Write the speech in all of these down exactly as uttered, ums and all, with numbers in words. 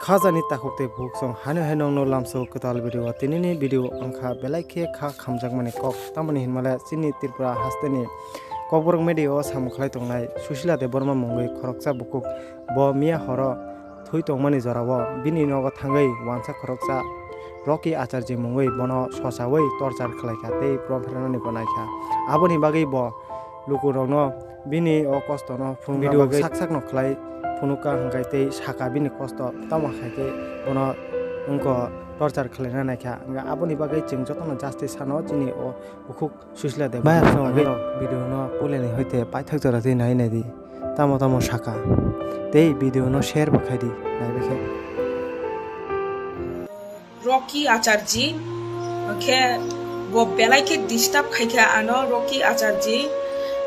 Khajani takhuk tei bukhuk song haino hai nongno lamsao kwtal video o. Tinini video wngkha belai khe kha khamjakmani kok, tamoni hinmale chini Tripura hasteni Kokborok media o samung khlai tongnai Susila Debbarma mungwi khoroksa bukhuk. Bo miya horo thwi tongmani jorao bini nogo thangwi wansa khoroksa Rocky Acharji mungwi bono sochawi torchar khlaikha tei prom phranani bo naikha. Aboni bagwi bo lukurokno bini o kostono phunukna video bagwi sak sakno khlai phunukha, hwnkhe tei sakha bini kosto tamo hai khe bono wngkha torchar khlaina naikha. Hwnkhe aboni bagwi chwng jotono justice sano chini o bukhuk Susila Debbarma bagwi video no puilani hoite paithak jora twi nai nai di, tamo tamo sakha tei video no share bo khai di naibai khe. Rocky Acharji, khe bo belai khe disturb khaikha ano Rocky Acharji,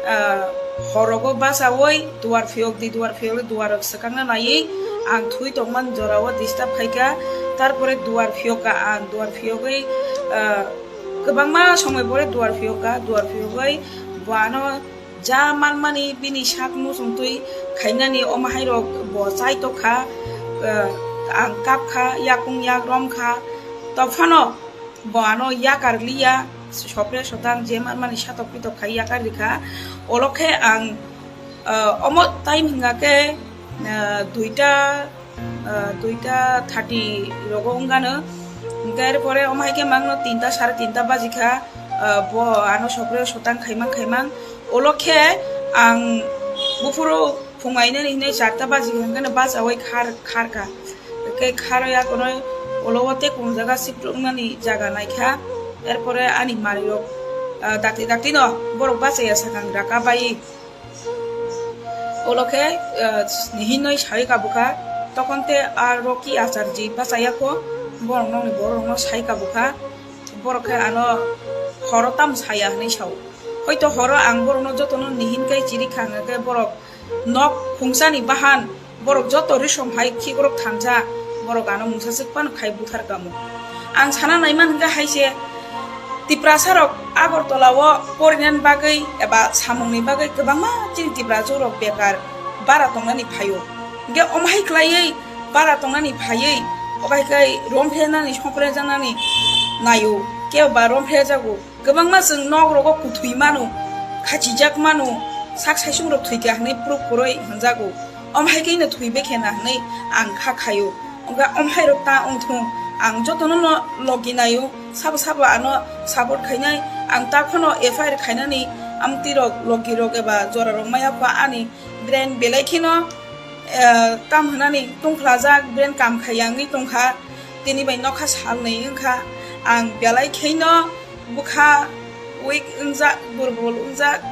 ah, horogo bachawi duar phiyok di, duar phiyok di, duar swkangna naiwi ang thwi tongmani jorao disturb khaikha, tarpore duar phiyokha ang, duar phiyogwi, ah, kwbangma somoi pore duar phiyokha, duar phiyogwi bo ano ja manmani bini sak muchungtwi khainani omo hai rok bo chai tokha, eh, ang kapkha, yakung yak romkha, tokphano bo ano yakar liya, sopre sotang je manmani satok pitok khai yakar rikha, olo khe ang, eh, omo time hwnga khe, eh, duita ah, duita thirty rogo wngano. Hwnkhe er pore omo hai khe mangno tinta, sare tinta baji kha, ah, bo ano sopre sotang khaimang khaimang. Olo khe ang buphuru phung ainani hinwi charta baji kha, hwnkhe bachawi khar, kharkha. Hwnkhe kharwi akono olo o tei kung jaga sipru wngnani jaga naikha. Er pore ani manwirok, ah, dakti dakti no borok bachaya sakang raka bai. Olo khe, eh, hinoi sai kabukha, tokon te a Rocky Acharji bachaya kho, borok nokni borok no sai kabukha, borok khe ano horo tam saya hinui sao. Hoito horo ang borok no joto no nihin kai chiri kha hwnkhe borok nok khungsa ni bahan, borok joto risom hai khikrok thansa, borok ano mungsa swk phano khai buthar kamo. Ang sana naiman hwnkhe hai se Tiprasa rok Agartala o porinani bagwi eba samungni bagwi kwbangma chini Tiprajwk rok bekar bara tongnani phaio. Hwnkhe omo hai khlaiwi bara tongnani phaiwi obo hai khe romphe nani songpre janani naio, kebo ba romphe jago. Kwbangma chwng nok rogo kuthwi mano, khachijak mano, sak saisung rok thwikha hwnwi proof kwrwi hwnjago. Omo hai khe no thwi bekhe na hwnwi ang kha khaio. Wngkha omo hai rok ta wngthung, ang jotono no logi naio, sabo sabo ano support khainai, ang ta phano F I R khainani amtwi rok, logi rok eba jora rok maya kho ani brain belai kheno, eh, kam hwnani tungkhlajak, brain kam khaiya wngwi tongkha. Tini bai nokha salnwi wngkha, ang belai kheno bwkha weak wngjak, durbol wngjak.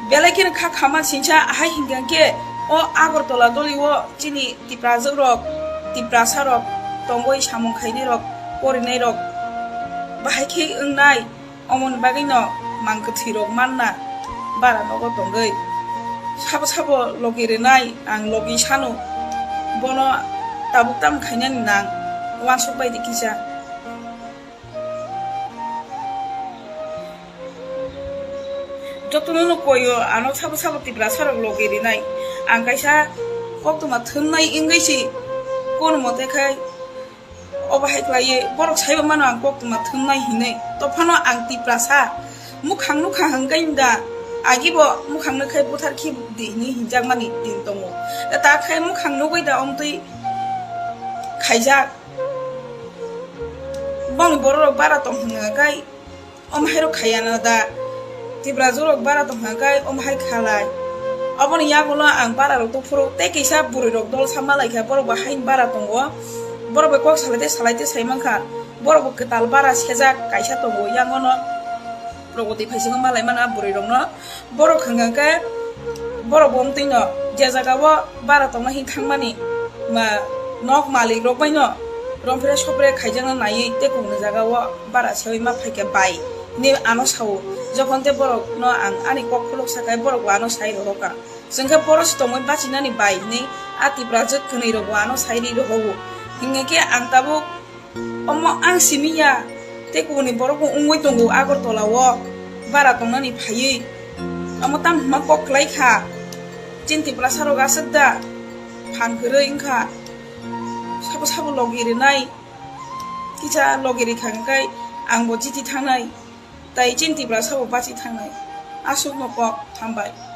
Belai kheno kha khama singsa ahai hwnkha khe o Agartala doli o chini Tiprajwk rok, Tiprasa rok tongwi samung khainai rok, porinai rok bahai khe wngnai. Omoni bagwino mang kwthwirok manna bara nogo tongwi. Sabo sabo logi rwnai ang logi sano, bono tabuk tamo khainani nang, uansuk bai di kisa. Jotono no koyo ano sabo sabo Tiprasa rok logi rwnai. Ang kaisa koktwma thumnai wngwi si kono mote khai. Obo hai khlaiwi borok saibo mano ang koktwma thumnai hinwi. Tophano ang Tiprasa. Mukhang nukha hwnkhe da agibo mukhang nukhai buthar khi di hinwi hinjakmani din tongo. Ta khai mukhang nugwi da omtwi khaijak. Bongni borok rok bara tong hwnka khai. Omo hai rok khaiya na da. Tiprajwk rok bara tong hwnka khai omo hai khalai. Oboni yagulo ang bara rok tongphuru tei kisa bwrwi rok dol sama lai kha, borok bo haini bara tongo. Borok bai kok salai tei salai tei sai mankha. Borok bo kwtal bara sejak kaisa tongo, yangono rok bo twi phaisingo malai mana bwrwi rokno. Borok hwnka khe borok bo omtwino je jaga o bara tongna hin thangmani ma nok malik rok bai no rompre sopre khaijakna naiwi tei kung ni jaga o bara sewi ma phaikha bai hinwi ano sao. Jokhon tei borok no ang ani kok khuluk sakhai borok bo ano sai rohorkha. Chwng khe boro se tongwi bachinani bai hinwi a Tiprajwk kwnwi rok bo ano sai ri rohogo. Hinkhe ang tabuk Omo ang simi ya, tei kubuni borok bo wngwi tongo Agartala o bara tongnani phaiwi. Omo tamo hwnma kok kwlai kha, chini Tiprasa rok aswk da phan kwrwi wngkha. sabo sabo logi rinai, kisa logi rikha hwnkhe angbo chiti thangnai, tai chini Tiprasa bo bachi thangnai. Aswkno kok, hambai.